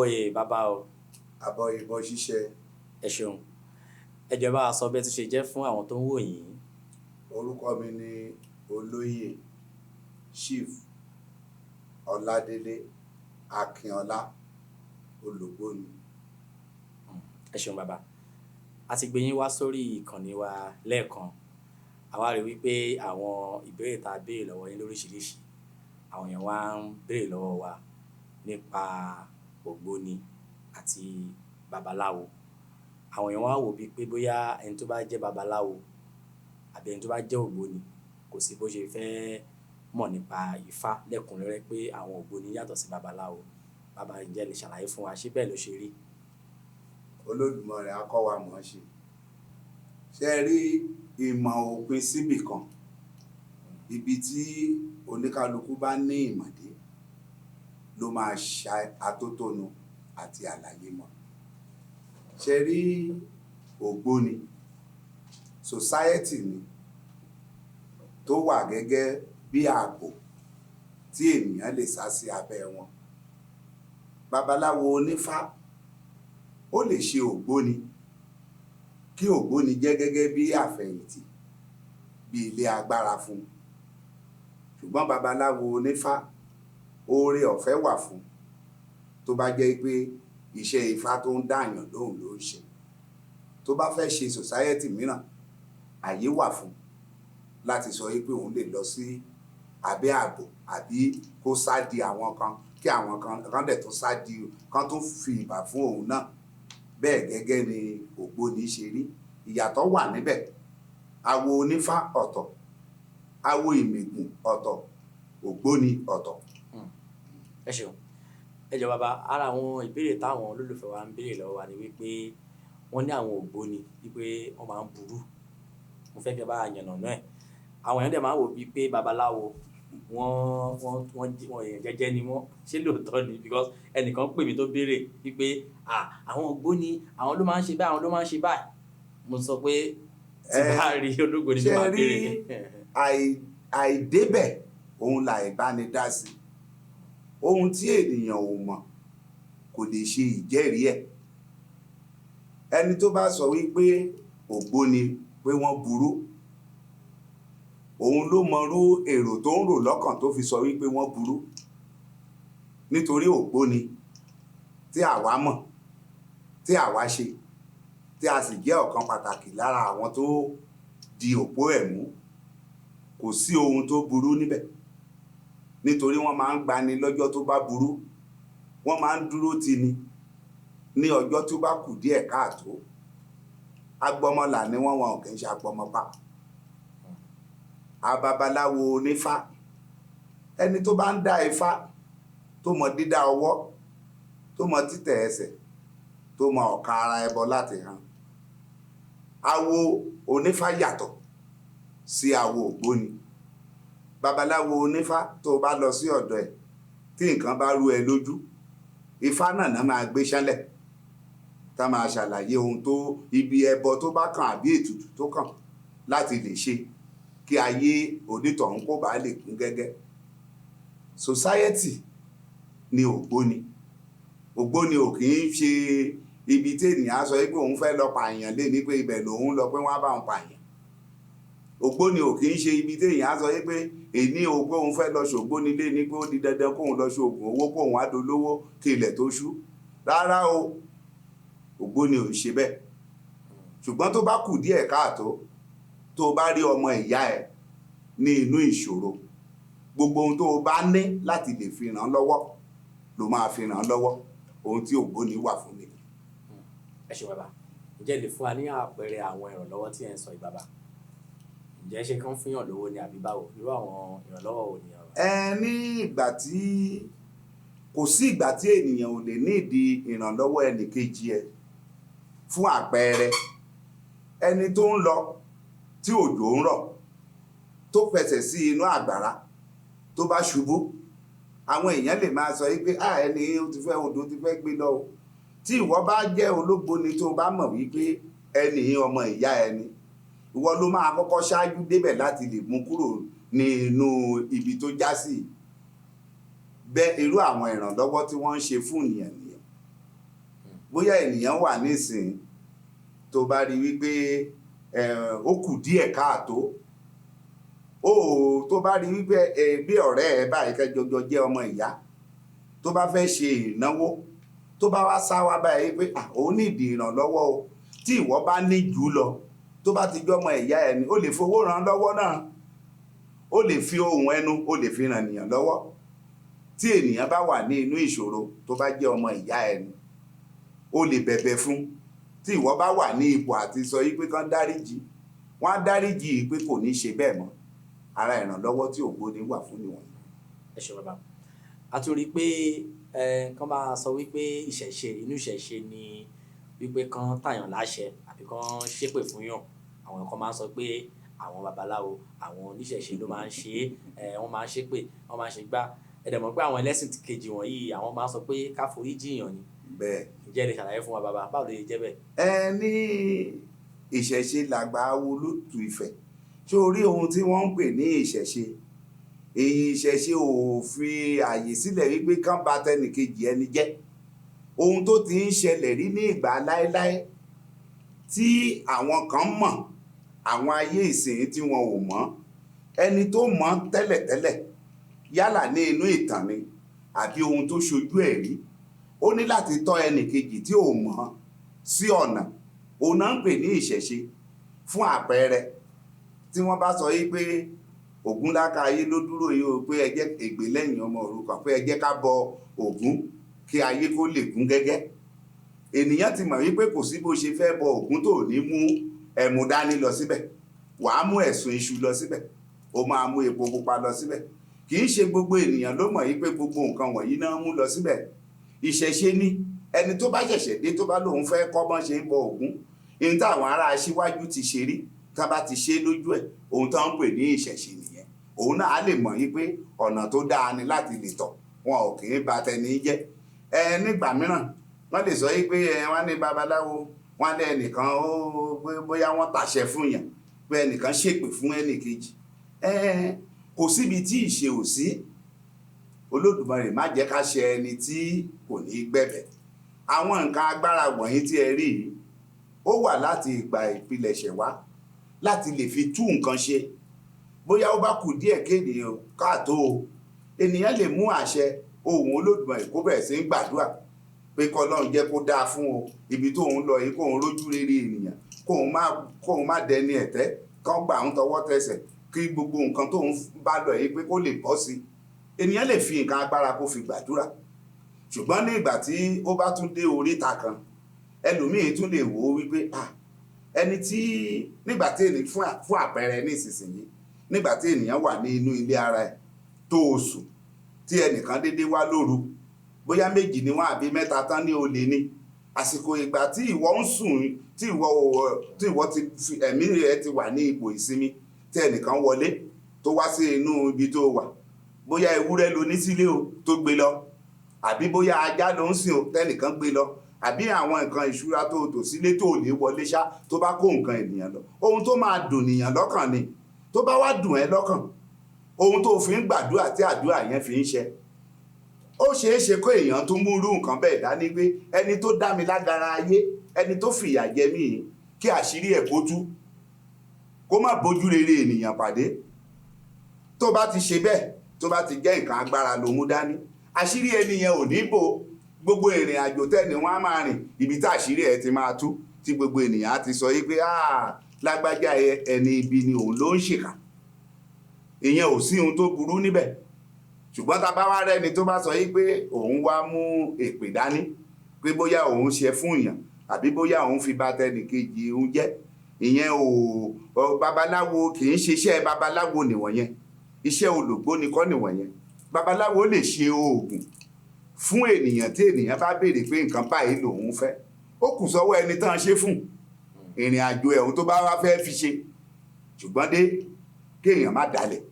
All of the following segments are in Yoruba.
Àbọ̀yè bàbá o. Àbọ̀ ìbọn ṣíṣe. Ẹ ṣeun. Ẹ jọ̀ọ́, bá wa sọ bẹ́ẹ̀ tí ṣe jẹ́ fún àwọn tó ń wò yín. Orúkọ mi ni Olóyè Chief Ọládélé Akínọlá Olùgbòni. Ẹ ṣeun bàbá. A ti gbé yín wá sórí ìkànnì wa lẹ́ẹ̀kan. Àwa rí wípé àwọn ìbéèrè tá a béèrè lọ́wọ́ yín lóríṣiríṣi, àwọn èèyàn wá ń béèrè lọ́wọ́ wa nípa ògbóni àti babaláwo. Àwọn èèyàn wá wò bíi pé bóyá ẹni tó bá jẹ́ babaláwo àbí ẹni tó bá jẹ́ ògbóni, kò sí bó ṣe fẹ́ mọ̀ nípa Ifá lẹ́kùnrẹ́rẹ́, pé àwọn ògbóni yàtọ̀ sí babaláwo. Bàbá, ǹjẹ́ lè ṣàlàyé fún wa, ṣé bẹ́ẹ̀ ló ṣe rí? Olódùmarè á kọ́ wa mọ̀ ọ́n ṣe. Ṣé ẹ rí, ìmọ̀ òpin síbì kan. Ibi tí oníkálukú bá ní ìmọ̀ dé ló máa ṣa atótónu àti àlàyé mọ́. Ṣé rí, ògbóni society ni tó wà gẹ́gẹ́ bí ààbò tí ènìyàn lè sá sí abẹ́ wọn. Babaláwo onífá, ó lè ṣe ògbóni, kí ògbóni jẹ́ gẹ́gẹ́ bí àfẹ̀yìntì, bí ilé agbára fún un. Ṣùgbọ́n babaláwo onífá, oore ọ̀fẹ́ wà fún, tó bá jẹ́ pé iṣẹ́ Ifá tó ń dáyàn lóhùn ló ń ṣe. Tó bá fẹ́ ṣe society mìíràn, àyè wà fún láti sọ wípé òun lè lọ sí abẹ́ ààbò, àbí kó sá di àwọn kan, kí àwọn kan kan dẹ̀ tún sá di kan tún fi ìbà fún òun náà. Bẹ́ẹ̀ gẹ́gẹ́ ni ògbóni ṣe rí. Ìyàtọ̀ wà níbẹ̀. Awo onífá ọ̀tọ̀, awo ìmìgùn ọ̀tọ̀, ògbóni ọ̀tọ̀. Ẹ ṣeun. Ẹ jọ̀ọ́ bàbá, ara àwọn ìbéèrè táwọn olólùfẹ́ wa ń béèrè lọ́wọ́ wa ni wípé wọ́n ní àwọn ògbóni wípé wọ́n máa ń burú. Mo fẹ́ kí ẹ bá wa yànnàná ẹ̀. Àwọn èèyàn dẹ̀ máa ń wò bíi pé babaláwo, wọ́n èèyàn jẹ́jẹ́ ni wọ́n. Ṣé lóòótọ́ ni? Because ẹnìkan pè mí tó béèrè wípé àwọn ògbóni, àwọn ló máa ń ṣe báyìí, àwọn ló máa ń ṣe báyìí. Mo sọ pé tí bá rí ológbòni ló Ṣé máa rí, béèrè. Àìdébẹ̀ òun làìbáni dá sí. Ohun tí ènìyàn ò mọ̀ kò lè ṣe ìjẹ́rìí ẹ̀. Ẹni tó bá sọ wípé ògbóni pé wọ́n burú, òun ló mọrú èrò tó ń rò lọ́kàn tó fi sọ wípé wọ́n burú. Nítorí ògbóni tí àwa mọ̀, tí àwa ṣe, tí a sì jẹ́ ọ̀kan pàtàkì lára àwọn tó di òpó ẹ̀ mú, kò sí ohun tó burú níbẹ̀. Nítorí wọ́n máa ń gbani lọ́jọ́ tó bá burú, wọ́n máa ń dúró tini ní ọjọ́ tó bá kù díẹ̀ káàtó. Agbọmọlà ni wọ́n, wọn ò kì í ṣe agbọmọpa. Ababaláwo onífá, ẹni tó bá ń dá ifá, tó mọ dídá ọwọ́, tó mọ títẹ̀ ẹsẹ̀, tó mọ ọ̀ka ara ẹbọ láti hàn. Awo onífá yàtọ̀ sí awo ògbóni. Babaláwo onífá, tó bá lọ sí ọ̀dọ̀ ẹ̀, tí nǹkan bá rú ẹ lójú, ifá náà náà máa gbé ṣánlẹ̀, tá máa ṣàlàyé ohun tó ibi ẹbọ tó bá kàn àbí ètùtù tó kàn láti lè ṣe kí ayé onítọ̀hún kó bá lè kún gẹ́gẹ́. Society ni ògbóni. Ògbóni ò kì í ṣe ibi tí ènìyàn á sọ pé òun fẹ́ lọ pààyàn lé ní pé ibẹ̀ lòun lọ, pé wọ́n á bá òun pààyàn. Ògbóni ò kì í ṣe ibi tí èèyàn á sọ pé èní o, pé òun fẹ́ lọ ṣògbóni lé ní, pé ó di dandan kóun lọ ṣoògùn owó, kóun á dolówó kí ilẹ̀ tó ṣú. Rárá o, ògbóni ò ń ṣe bẹ́ẹ̀. Ṣùgbọ́n tó bá kù díẹ̀ káàtó, tó bá rí ọmọ ìyá ẹ ní inú ìṣòro, gbogbo ohun tó o bá ní láti lè fi ràn án lọ́wọ́ ló máa fi ràn án lọ́wọ́. Ohun tí ògbóni wà fún ni. Ẹ ṣé bàbá. Ǹjẹ́ ẹ lè fún wa ní àpẹẹrẹ àwọn ìrànlọ́wọ́ tí ẹ ń sọ yìí, bàbá? Ǹjẹ́ ṣé kán fún yàn lówó ni àbí báwo? Irú àwọn ìrànlọ́wọ́ wo ni, bàbá? Ẹ ní ìgbà tí kò sí ìgbà tí ènìyàn ò lè ní ìdí ìrànlọ́wọ́ ẹnì kejì ẹ. Fún àpẹẹrẹ, ẹni tó ń lọ tí òjò ń rọ̀, tó fẹsẹ̀ sí inú àgbàrá, tó bá ṣubú, àwọn èèyàn lè máa sọ wípé, "Ah, ẹni ó ti fẹ́, odò ti fẹ́ gbé lọ o." Tí ìwọ bá jẹ́ ológbóni, tó bá mọ̀ wípé ẹni ọmọ ìyá ẹni, ìwọ ló máa kọ́kọ́ ṣáájú débẹ̀ láti lè mú kúrò ní inú ibi tó já sí. Bẹ́ẹ̀, irú àwọn ìrànlọ́wọ́ tí wọ́n ń ṣe fún ènìyàn nìyẹn. Bóyá ènìyàn wà nísìn tó bá rí wípé ó kù díẹ̀ káàtó, ó tó bá rí wípé bí ọ̀rẹ́ ẹ báyìí kẹjọjọ jẹ́ ọmọ ìyá, tó bá fẹ́ ṣe ìnáwó, tó bá wá sá wá báyìí pé òun nídìí ìrànlọ́wọ́ o, tí ìwọ bá ní jù lọ, tó bá ti jọmọ ìyá ẹni, ó lè fowó ràn lọ́wọ́ náà, ó lè fi ohùn ẹnu, ó lè fi ràn ènìyàn lọ́wọ́. Tí ènìyàn bá wà ní inú ìṣòro, tó bá jẹ́ ọmọ ìyá ẹni, ó lè bẹ̀bẹ̀ fún. Tí ìwọ bá wà ní ipò àti sọ yí pé kán dáríjì, wọ́n á dáríjì yìí pé kò ní ṣe bẹ́ẹ̀ mọ́. Ara ìrànlọ́wọ́ tí ògbóni wà fún nìwọ̀nyí. Ẹ ṣeun bàbá. A tún rí i pé kán máa sọ wípé ìṣẹ̀ṣe, inú ìṣẹ̀ṣe ni wípé kán tàyàn láṣẹ àbí kán ṣépè fún yàn. Àwọn kan máa ń sọ pé àwọn babaláwo, àwọn oníṣẹ̀ṣe ló máa ń ṣe é, wọ́n máa ń ṣépè, wọ́n máa ń ṣe gbá. Ẹ dẹ̀ mọ̀ pé àwọn ẹlẹ́sìn kejì wọ̀nyí, àwọn máa ń sọ pé ká forí jìyàn ni. Bẹ́ẹ̀. Ǹjẹ́ ẹ lè ṣàlàyé fún wa bàbá, báwo ló ṣe jẹ́ bẹ́ẹ̀? Ẹ ní ìṣẹ̀ṣe làgbà awo lótú Ifẹ̀. Ṣé o rí ohun tí wọ́n ń pè ní ìṣẹ̀ṣe? Èyí ìṣẹ̀ṣe ò fi àyè sílẹ̀ wípé kán bà tẹnìkejì ẹni jẹ́. Ohun tó ti ń ṣẹlẹ̀ rí ní ìgbà láéláé tí àwọn kan mọ̀, àwọn ayé ìsìn tí wọn ò mọ̀, ẹni tó mọ̀ tẹ́lẹ̀tẹ́lẹ̀ yálà ní inú ìtàn ni àbí ohun tó ṣojú ẹ̀ rí, ó ní láti tọ́ ẹnìkejì tí ò mọ̀ sí ọ̀nà. Òun náà ń pè ní ìṣẹ̀ṣe. Fún àpẹẹrẹ, tí wọ́n bá sọ yí pé Ògúnláka ayé ló dúró yìí o, pé ẹ jẹ́ ègbè lẹ́yìn ọmọ òrukàn, pé ẹ jẹ́ ká bọ Ògún kí ayé kó lè gún gẹ́gẹ́. Ènìyàn ti mọ̀ wípé kò sí bó ṣe fẹ́ bọ Ògún tó ní mú ẹmu dání lọ síbẹ̀, wàá mú ẹ̀sùn iṣu lọ síbẹ̀, ó máa mú epo pupa lọ síbẹ̀. Kì í ṣe gbogbo ènìyàn ló mọ̀ wípé gbogbo nǹkan wọ̀nyí náà mú lọ síbẹ̀. Ìṣẹ̀ṣe ni ẹni tó bá ṣẹ̀ṣẹ̀ dé tó bá lóun fẹ́ kọ́ bọ́n ṣe ń bọ Ògún, ihun táwọn ará aṣíwájú ti ṣe rí, tá bá ti ṣe lójú ẹ̀, ohun tó ń pè ní ìṣẹ̀ṣe nìyẹn. Òun náà á lè mọ̀ wípé ọ̀nà tó dáa ni láti lè tọ̀, wọn ò kì í ba tẹni jẹ́. Nígbà mìíràn wọ́n lè sọ wípé wọ́n ní babaláwo, wọ́n ní ẹnìkan ó bóyá wọ́n tàṣẹ fún yàn, pé ẹnìkan ṣépè fún ẹnìkejì. Kò síbi tí ìṣe ò sí. Olódùmarè má jẹ́ ká ṣe ẹni tí kò ní gbẹ̀bẹ̀. Àwọn nǹkan agbára wọ̀nyí tí ẹ rí yìí, ó wà láti ìgbà ìpilẹ̀ṣẹ̀ wá láti lè fi tú nǹkan ṣe. Bóyá ó bá kù díẹ̀ kéènìyàn káàtó o, ènìyàn lè mú àṣẹ ohùn Olódùmarè kó bẹ̀rẹ̀ sí ń gbàdúrà pé k'Ọlọ́run jẹ́ kó dáa fún o, ibi tóun lọ yìí kóun rójú rere ènìyàn, kóun má dẹni ẹ̀tẹ́, kán gbà ń tọwọ́ tẹsẹ̀, kí gbogbo nǹkan tóun bá lọ yìí pé kó lè bọ́ sí i. Ènìyàn lè fi nǹkan agbára kó fi gbàdúrà. Ṣùgbọ́n ní ìgbà tí ó bá tún dé oríta kan, ẹlòmíì tún lè wò ó wípé ẹni tí nígbà tí ènìyàn fún àpẹẹrẹ ní ìsinsìnyí, nígbà tí ènìyàn wà ní inú ilé ara ẹ̀ tó o sùn, tí ẹnìkan dédé wá lóru, bóyá méjì ni wọ́n àbí mẹ́ta tán ní olè ni. Àsìkò ìgbà tí ìwọ ń sùn, tí ìwọ ti fi ẹ̀mí rẹ ti wà ní ipò ìsinmi, tí ẹnìkan wọlé tó wá sí inú ibi tó wà, bóyá ewúrẹ́ lo ní sílé o tó gbé lọ, àbí bóyá ajá ló ń sìn o tẹ́nìkan gbé lọ, àbí àwọn nǹkan ìṣúra tó tò sílé tó lè wọlé ṣá tó bá kó nǹkan ènìyàn lọ. Ohun tó máa dùn nìyàn lọ́kàn ni. Tó bá wá dùn ẹ́ lọ́kàn, ohun tó fi ń gbàdúrà tí àdúrà yẹn fi ń ṣẹ, ó ṣeé ṣe kó èèyàn tún mú irú nǹkan bẹ́ẹ̀ dání pé ẹni tó dá mi lágara ayé, ẹni tó fìyà jẹ mí yìí, kí àṣírí ẹ̀ kó tú, kó má bójú rere ènìyàn pàdé. Tó bá ti ṣe bẹ́ẹ̀, tó bá ti jẹ́ nǹkan agbára ló mú dání, àṣírí ẹni yẹn ò ní bò. Gbogbo ìrìn àjò tẹ́ni wọ́n á máa rìn, ibi tí àṣírí ẹ̀ ti máa tú, tí gbogbo ènìyàn á ti sọ yí pé lágbájá ẹni ibi ni, òun ló ń ṣèkà. Ìyẹn ò sí ohun tó burú níbẹ̀. Ṣùgbọ́n tá a bá wá rẹ́ni tó bá sọ yí pé òun wá mú èpè dání, pé bóyá òun ṣe fún èèyàn àbí bóyá òun fi bà tẹnìkejì òun jẹ́, ìyẹn ò babaláwo kì í ṣe iṣẹ́ babaláwo nìwọ̀nyẹn. Iṣẹ́ olùgbóni kọ́ nìwọ̀nyẹn. Babaláwo lè ṣe oògùn fún ènìyàn tí ènìyàn bá béèrè pé nǹkan báyìí lòun fẹ́. Ó kù sọ́wọ́ ẹni tán ṣe fún ìrìn àjò ẹ̀hún tó bá wá fẹ́ fi ṣe. Ṣùgbọ́n dé kéèyàn má dalẹ̀,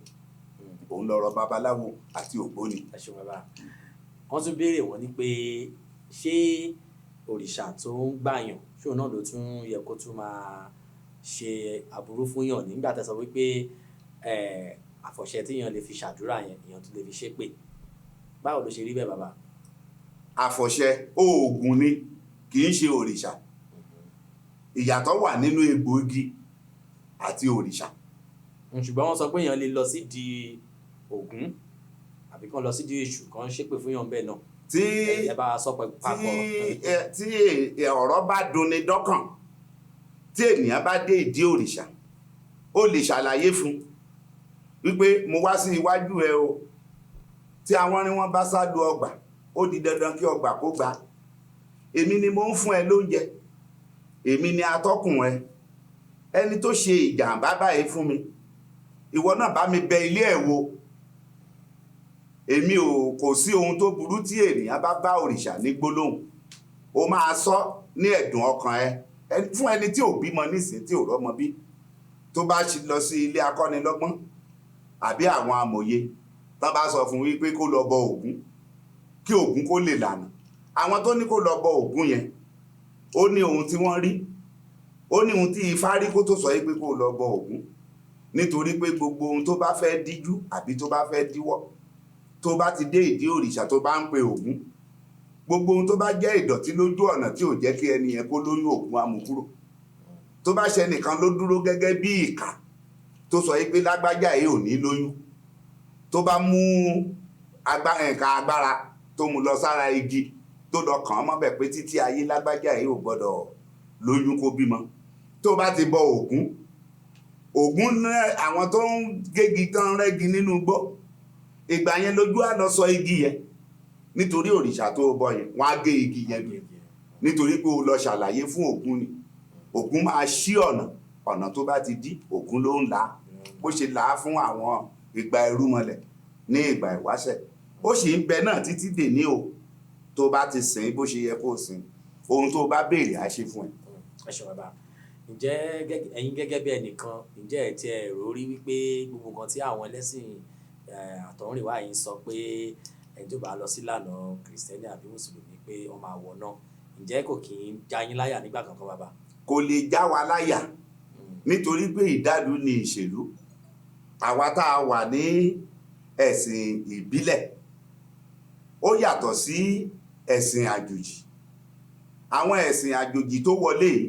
òun lọ̀rọ̀ babaláwo àti ògbóni. Ẹ ṣeun bàbá. Wọ́n tún béèrè wọ́n ní pé ṣé òrìṣà tó ń gbàyàn, ṣé òun náà ló tún yẹ kó tún máa ṣe aburú fún yàn nígbà tẹ́ sọ wípé àfọ̀ṣẹ tí èèyàn lè fi ṣàdúrà yẹn, èèyàn tún lè fi ṣépè. Báwo ló ṣe rí bẹ́ẹ̀ bàbá? Àfọ̀ṣẹ oògùn ni, Kì í ṣe òrìṣà. Ìyàtọ̀ wà nínú egbòogi àti òrìṣà. Ṣùgbọ́n wọ́n sọ pé èèyàn lè lọ sídìí Ògún àbí kán lọ sídìí Èṣù kán ṣépè fún yàn bẹ́ẹ̀ náà. Tí Ẹ bá a sọ papọ̀. Tí ọ̀rọ̀ bá dunni dọ́kàn, tí ènìyàn bá dé ìdí òrìṣà, ó lè ṣàlàyé fún wípé mo wá sí iwájú ẹ o. Tí àwọn ní wọ́n bá sádu ọgbà, ó di dandan kí ọgbà kó gbà. Èmi ni mo ń fún ẹ lóúnjẹ, èmi ni atọ́kùn ẹ. Ẹni tó ṣe ìjàmbá báyìí fún mi, ìwọ náà bá mi bẹ ilé ẹ̀ wò. Èmi ò kò sí ohun tó burú tí ènìyàn bá bá òrìṣà ní gbólóhùn. Ó máa sọ ní ẹ̀dùn ọkàn ẹ. Fún ẹni tí ò bímọ nísìn, tí ò rọ́mọ bí, tó bá lọ sí ilé akọ́nilọ́gbọ́n àbí àwọn amòye, tán bá sọ fún wípé kó lọ bọ Ògún kí Ògún kó lè lànà, àwọn tó ní kó lọ bọ Ògún yẹn, ó ní ohun tí wọ́n rí, ó ní ohun tí Ifá rí kó tó sọ wípé kó lọ bọ Ògún. Nítorí pé gbogbo ohun tó bá fẹ́ díjú àbí tó bá fẹ́ díwọ́, tó bá ti dé ìdí òrìṣà, tó bá ń pe Ògún, gbogbo ohun tó bá jẹ́ ìdọ̀tí lójú ọ̀nà tí ò jẹ́ kí ẹni yẹn kó lóyún, Ògún á mú kúrò. Tó bá ṣe nìkan ló dúró gẹ́gẹ́ bí ìkà tó sọ yìí pé lágbájá yìí ò ní lóyún, tó bá mú nǹkan agbára tó mú lọ sára igi, tó lọ kàn án mọ́bẹ̀ pé títí ayé lágbájá yìí ò gbọ́dọ̀ lóyún kó bímọ, tó bá ti bọ Ògún, Ògún ní àwọn tó ń gégi tán rẹ́gi nínú igbó, ìgbà yẹn lójú á lọ sọ igi yẹn. Nítorí òrìṣà tó bọ yẹn, wọ́n á gé igi yẹn lù. Nítorí pé o lọ ṣàlàyé fún Ògún ni, Ògún máa ṣí ọ̀nà. Ọ̀nà tó bá ti dí, Ògún ló ń là á. Bó ṣe là á fún àwọn ìgbà irúnmọlẹ̀ ní ìgbà ìwáṣẹ̀, ó sì ń bẹ náà títí dèní o. Tó bá ti sìn bó ṣe yẹ kó sìn, ohun tó bá béèrè á ṣe fún ẹ. Ẹ ṣeun bàbá. Ǹjẹ́ ẹ̀yin gẹ́gẹ́ bí ẹnìkan, ǹjẹ́ ẹ ti ẹ̀ rò rí wípé gbogbo nǹkan tí àwọn ẹlẹ́sìn àtọ̀húnrìnwá yìí ń sọ pé ẹni tó bá lọ sí ìlànà Kìrìsìtẹ́nì àbí Mùsùlùmí pé wọ́n máa wọná, ǹjẹ́ kò kí ń já yín láyà nígbà kankan bàbá? Kò lè já wa láyà, nítorí pé ìdádú ni ìṣèlú. Àwa tá a wà ní ẹ̀sìn ìbílẹ̀, ó yàtọ̀ sí ẹ̀sìn àjòjì. Àwọn ẹ̀sìn àjòjì tó wọlé yìí,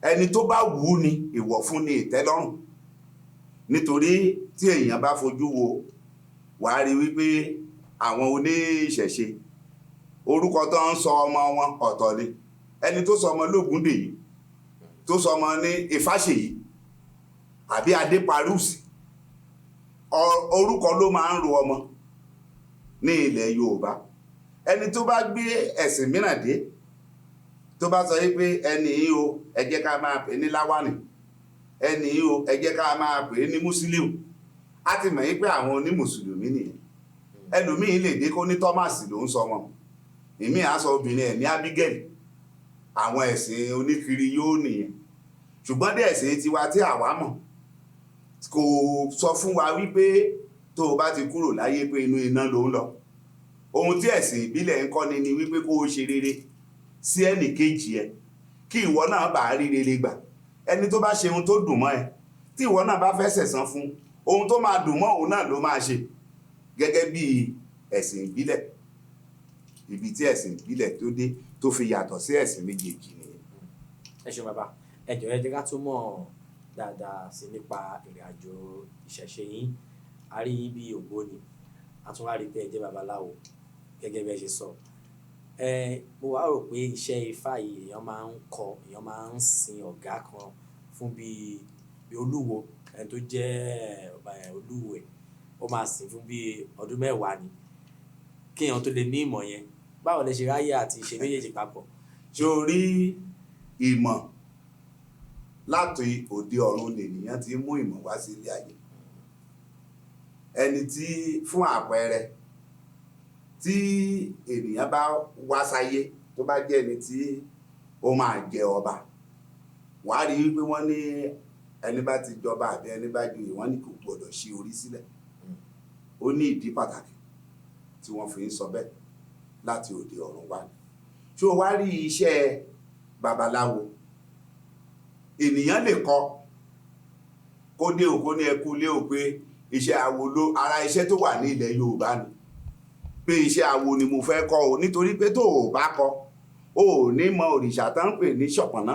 ẹni tó bá wù ú ni ìwọ̀ fún ni ìtẹ́lọ́rùn. Nítorí tí èèyàn bá fojú wo, wàá rí wípé àwọn oníṣẹ̀ṣe, orúkọ tó ń sọ ọmọ wọn ọ̀tọ̀ ni. Ẹni tó sọ ọmọ Lógúndèyí, tó sọ ọmọ ní Ifáṣèyí àbí Adéparúsì, orúkọ ló máa ń ro ọmọ ní ilẹ̀ Yorùbá. Ẹni tó bá gbé ẹ̀sìn mìíràn dé, tó bá sọ wípé ẹni yìí o, ẹ jẹ́ ká máa pè ní Láwánì, ẹni yìí o, ẹ jẹ́ ká máa pè ní Mùsílíù, á ti mọ̀ wípé àwọn onímùsùlùmí nìyẹn. Ẹlòmíín lè dé kó ní Tọ́másì ló ń sọ wọn, ìmíì á sọ obìnrin ẹ̀ ní Abigail. Àwọn ẹ̀sìn oníkiri yóò nìyẹn. Ṣùgbọ́n dé ẹ̀sìn tiwa tí àwa mọ̀ kò sọ fún wa wípé tó o bá ti kúrò láyé pé inú iná ló ń lọ. Ohun tí ẹ̀sìn ìbílẹ̀ ń kọ́ni ni wípé kó o ṣe rere sí ẹnì kejì ẹ, kí ìwọ náà bá rí rere gbà. Ẹni tó bá ṣe ohun tó dùn mọ́ ẹ, tí ìwọ náà bá fẹ́ sẹ̀san fún, ohun tó máa dùn mọ́ òun náà ló máa ṣe. Gẹ́gẹ́ bí ẹ̀sìn ìbílẹ̀, ibi tí ẹ̀sìn ìbílẹ̀ tó dé tó fi yàtọ̀ sí ẹ̀sìn méjèèjì nìyẹn. Ẹ ṣeun bàbá. Ẹ jọ̀ọ́ ẹ jẹ́ ká tún mọ̀ dáadáa sí nípa ìrìn àjò ìṣẹ̀ṣe yín. A rí yín bí ògbóni, a tún wá rí pé ẹ jẹ́ babaláwo gẹ́gẹ́ bí ẹ ṣe sọ. Mo wá rò pé iṣẹ́ Ifá yìí èèyàn máa ń kọ́, èèyàn máa ń sin ọ̀gá kan fún bí olúwo, ẹni tó jẹ́ olúwo ẹ̀, ó máa sìn fún bí ọdún mẹ́wàá ni kí èèyàn tó lè ní ìmọ̀ yẹn. Báwo lẹ ṣe ráyè àti ṣe méjèèjì papọ̀? Ṣé o rí ìmọ̀ láti òde ọ̀run lènìyàn ti mú ìmọ̀ wá sí ilé ayé? Ẹni tí fún àpẹẹrẹ, tí ènìyàn bá wá sáyé, tó bá jẹ́ ẹni tí ó máa jẹ ọba, wàá rí wípé wọ́n ní ẹni bá ti jọba àbí ẹni bá joyè, wọ́n ní kò gbọdọ̀ ṣí orí sílẹ̀. Ó ní ìdí pàtàkì tí wọ́n fi ń sọ bẹ́ẹ̀ láti òde ọ̀run wá ni. Ṣé o wá rí iṣẹ́ babaláwo? Ènìyàn lè kọ́ kó dé òkó ní ẹkú lé ò pé iṣẹ́ awo ló ara iṣẹ́ tó wà ní ilẹ̀ Yorùbá ni, pé iṣẹ́ awo ni mo fẹ́ kọ́ o. Nítorí pé tó o bá kọ́, O ò ní mọ òrìṣà tá ń pè ní Ṣọ̀pọ̀nná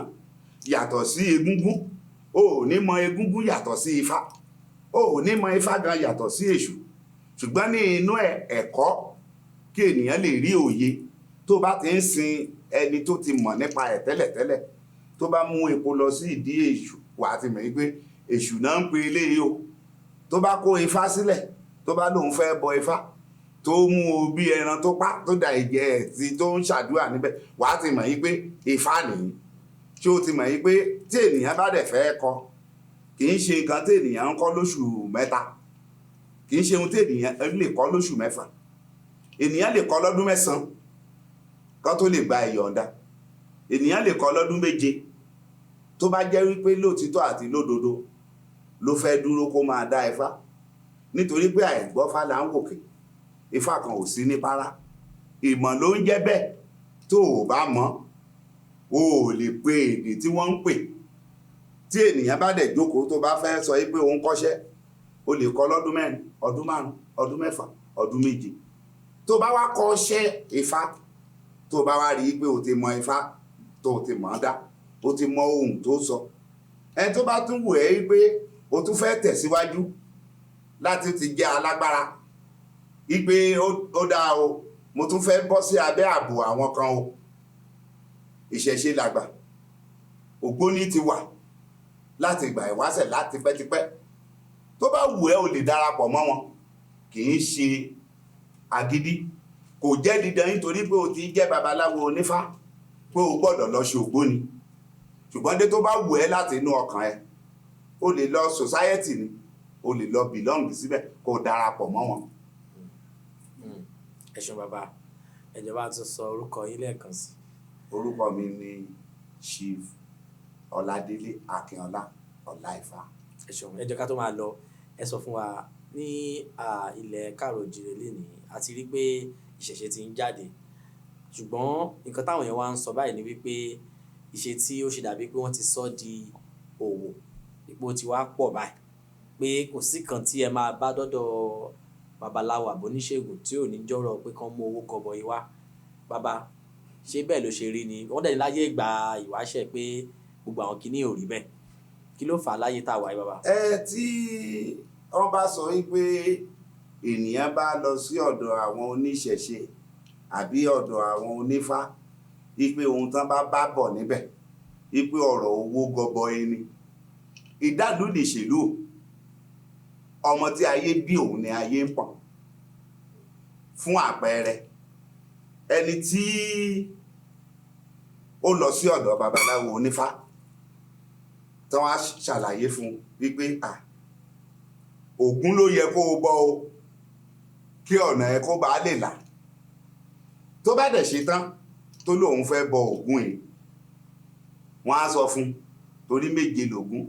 yàtọ̀ sí egúngún. O ò ní mọ egúngún yàtọ̀ sí Ifá. O ò ní mọ Ifá gan yàtọ̀ sí Èṣù. Ṣùgbọ́n ní inú ẹ̀kọ́, kí ènìyàn lè rí òye, tó bá ti ń sin ẹni tó ti mọ̀ nípa ẹ̀ tẹ́lẹ̀tẹ́lẹ̀, tó bá mú epo lọ sí ìdí Èṣù, wà á ti mọ̀ pé Èṣù náà ń pe eléyìí o. Tó bá kó Ifá sílẹ̀, tó bá lóun fẹ́ bọ Ifá, tó mú o bí ẹran tó pa, tó da ẹ̀jẹ̀ ẹ̀ sí, tó ń ṣàdúrà níbẹ̀, wà á ti mọ̀ yí pé Ifá nìyí. Ṣé o ti mọ̀ yí pé tí ènìyàn bá dẹ̀ fẹ́ kọ́, kì í ṣe nǹkan tí ènìyàn ń kọ́ lóṣù 3, kì í ṣe ohun tí ènìyàn lè kọ́ lóṣù 6. Ènìyàn lè kọ́ lọ́dún 9 kó tó lè gba ìyọ̀ǹda. Ènìyàn lè kọ́ lọ́dún 7. Tó bá jẹ́ wípé lóòtítọ́ àti lódodo ló fẹ́ dúró kó máa dá Ifá, nítorí pé àìgbọ́fá là ń wòkè, Ifá kan ò sí ní párá. Ìmọ̀ ló ń jẹ́ bẹ́ẹ̀. Tó o bá mọ̀, o ò lè pe èdè tí wọ́n ń pè. Tí ènìyàn bá dẹ̀ jókòó, tó bá fẹ́ sọ pé òun kọ́ṣẹ́, o lè kọ́ lọ́dún 4, ọdún 5, ọdún 6, ọdún 7. Tó bá wá kọ́ṣẹ́ Ifá, tó bá wá rí i pé o ti mọ Ifá, tó o ti mọ̀ ọ́n dá, o ti mọ ohun tó sọ, ẹni tó bá tún wù ẹ́ pé o tún fẹ́ tẹ̀síwájú láti ti jẹ́ alágbára, wípé ó dáa o, mo tún fẹ́ bọ́ sí abẹ́ ààbò àwọn kan o, ìṣẹ̀ṣe làgbà. Ògbóni ti wà láti ìgbà ìwáṣẹ̀, láti pẹ́tipẹ́. Tó bá wù ẹ́, o lè darapọ̀ mọ́ wọn. Kì í ṣe agídí, kò jẹ́ dídán nítorí pé o ti jẹ́ babaláwo onífá pé o gbọ́dọ̀ lọ ṣe ògbóni. Ṣùgbọ́n dé, tó bá wù ẹ́ láti inú ọkàn ẹ, o lè lọ society ni, o lè lọ belong síbẹ̀, kó o darapọ̀ mọ́ wọn. Ẹ ṣeun bàbá. Ẹ jọ̀ọ́, bá tún sọ orúkọ yín lẹ́ẹ̀kan sí. Orúkọ mi ni Chief Ọládélé Akínọlá Ọláìfá. Ẹ ṣeun. Ẹ jẹ́ ká tó máa lọ, ẹ sọ fún wa ní ilẹ̀ káàrọ̀ òjìrè lénìí, a ti rí pé ìṣẹ̀ṣe ti ń jáde, ṣùgbọ́n nǹkan táwọn èèyàn wá ń sọ báyìí ni wípé ìṣe tí ó ṣe dàbí pé wọ́n ti sọ di òwò, ipò tí wàá pọ̀ báyìí, pé kò sí kan tí ẹ máa bá dọ́dọ̀ babaláwo àbí oníṣègùn tí ò ní jọ́rọ̀ pé kán mú owó gọbọi wá. Bàbá, ṣé bẹ́ẹ̀ ló ṣe rí ni? Wọ́n dẹ̀ ní láyé ìgbà ìwáṣẹ̀ pé gbogbo àwọn kinní ò rí bẹ́ẹ̀. Kí ló fà á láyé tá a wà yìí, bàbá? Ẹ tí wọ́n bá sọ wípé ènìyàn bá lọ sí ọ̀dọ̀ àwọn oníṣẹ̀ṣe àbí ọ̀dọ̀ àwọn onífá, wípé ohun tán bá bá bọ̀ níbẹ̀, wípé ọ̀rọ̀ owó gọbọi ni, ìdálù nìṣèlú. Ọmọ tí ayé bí, òun ni ayé ń pọ̀n. Fún àpẹẹrẹ, ẹni tí ó lọ sí ọ̀dọ̀ babaláwo onífá, tí wọ́n á ṣàlàyé fún un wípé à Ògún ló yẹ kó o bọ o, kí ọ̀nà ẹ kó bá lè là, tó bá dẹ̀ ṣe tán, tó lóun fẹ́ bọ Ògún yìí, wọ́n á sọ fún un, torí méje lògún,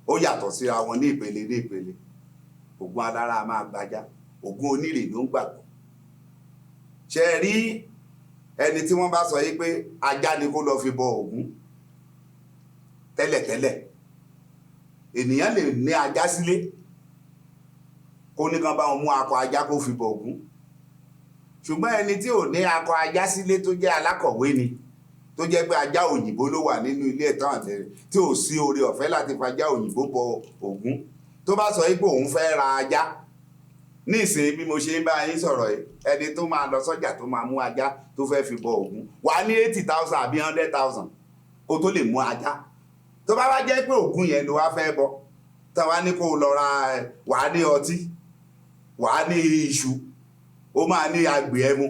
ó yàtọ̀ síra wọn ní ìpele ní ìpele. Ògún alára máa gbajá, Ògún onírè ló ń gbàgbọ́. Ṣe rí ẹni tí wọ́n bá sọ yí pé ajá ni kó lọ fi bọ Ògún tẹ́lẹ̀tẹ́lẹ̀, ènìyàn lè ní ajá sílé, kó ní kan bá wọn mú akọ ajá kó fi bọ Ògún. Ṣùgbọ́n ẹni tí ò ní akọ ajá sílé, tó jẹ́ alákọ̀wé ni, tó jẹ́ pé ajá òyìnbó ló wà nínú ilé ẹ̀tàn àtẹ̀rẹ̀, tí ò sí oore ọ̀fẹ́ láti fajá òyìnbó bọ Ògún, tó bá sọ pé òun fẹ́ ra ajá ní ìsìn, bí mo ṣe ń bá yín sọ̀rọ̀ yìí, ẹni tó máa lọ sọ́jà tó máa mú ajá tó fẹ́ fi bọ Ògún, wà á ní 80,000 àbí 100,000 kó tó lè mú ajá. Tó bá wá jẹ́ pé Ògún yẹn ló wá fẹ́ bọ, tó wá ní kó lọ ra, wà á ní ọtí, wà á ní iṣu, ó máa ní agbè ẹmu,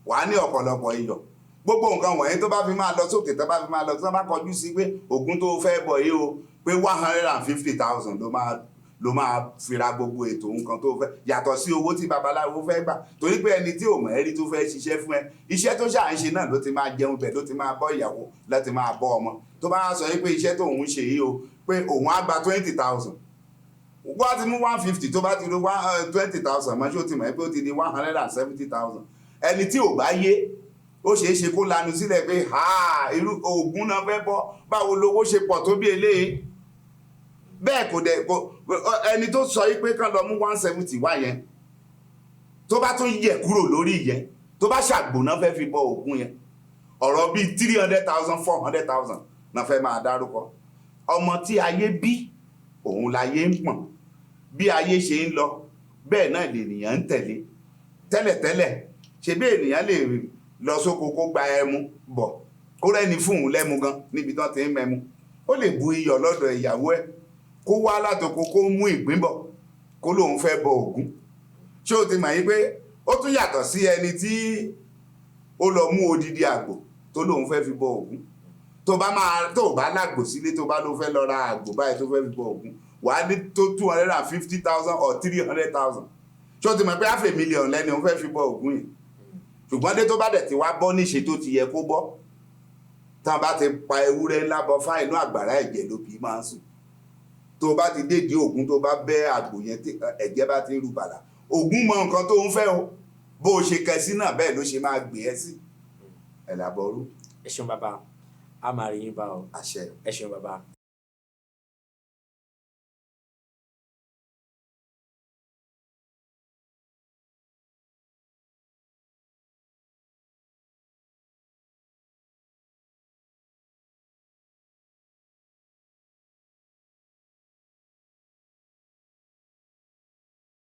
wà á ní ọ̀pọ̀lọpọ̀ iyọ̀, gbogbo nǹkan wọ̀nyí. Tó bá fi máa lọ sókè, tó bá fi máa lọ, tó bá kọjú sí pé Ògún tó fẹ́ bọ̀ yìí o, pé 150,000 ló máa fi ra gbogbo ètò nǹkan tó fẹ́, yàtọ̀ sí owó tí babaláwo fẹ́ gbà, torí pé ẹni tí ò mọ̀ ẹ́ rí tó fẹ́ ṣiṣẹ́ fún ẹ, iṣẹ́ tó ṣà ń ṣe náà ló ti máa jẹun bẹ̀, ló ti máa bọ́ ìyàwó, ló ti máa bọ́ ọmọ. Tó bá sọ pé iṣẹ́ tóun ṣe yìí o, pé òun á gba 20,000, wọ́n ti mú 150, tó bá ti lo 20,000 mọ́, ṣé ó ti mọ̀ pé ó ti di 170,000? Ẹni tí ò bá yé, ó ṣeé ṣe kó lanu sílẹ̀ pé ha, irú Ògún náà fẹ́ bọ́, báwo lowó ṣe pọ̀ tó bí eléyìí? Bẹ́ẹ̀ kò dẹ̀ kò ẹni tó sọ yìí pé kán lọ mú 170 wá yẹn, tó bá tún yẹ kúrò lórí yẹn. Tó bá ṣàgbò náà fẹ́ fi bọ Ògún yẹn, ọ̀rọ̀ bíi 300,000, 400,000 náà fẹ́ máa dárúkọ. Ọmọ tí ayé bí, òun láyé ń pọ̀n. Bí ayé ṣe ń lọ, bẹ́ẹ̀ náà lènìyàn ń tẹ̀lé. Tẹ́lẹ̀tẹ́lẹ̀, ṣe bí ènìyàn lè lọ sóko kó gba ẹmu bọ̀, kó rẹ́ni fún òun lẹ́mu gan níbi tán ti ń mẹ́mu. Ó lè bu iyọ̀ lọ́dọ̀ ìyàwó ẹ̀, kó wá látoko, kó mú ìgbín bọ̀, kó lóun fẹ́ bọ Ògún. Ṣé o ti mọ̀ yí pé ó tún yàtọ̀ sí ẹni tí ó lọ mú odidi àgbò tó lóun fẹ́ fi bọ Ògún? Tó bá máa tó bá lágbò sílé, tó bá ló fẹ́ lọ ra àgbò báyìí tó fẹ́ fi bọ Ògún, wàá ní tó 250,000 or 300,000. Ṣé o ti mọ̀ pé half a million lẹ́ni òun fẹ́ fi bọ Ògún yìí? Ṣùgbọ́n dé, tó bá dẹ̀ ti wá bọ́ níṣe tó ti yẹ kó bọ́, tá a bá ti pa ewúrẹ́ ńlá bọ fá, inú àgbàrá ẹ̀jẹ̀ ló bí máa ń sùn. Tó bá ti dédìí Ògún, tó bá bẹ́ àgbò yẹn, tí ẹ̀jẹ̀ bá ti ń ru bàlà, Ògún mọ nǹkan tó ń fẹ́ o. Bó o ṣe kẹ sí náà, bẹ́ẹ̀ ló ṣe máa gbé ẹ sí. Ẹ̀ làbọ̀rú. Ẹ ṣeun bàbá, a máa rí yín bá o. Àṣẹ. Ẹ ṣeun bàbá.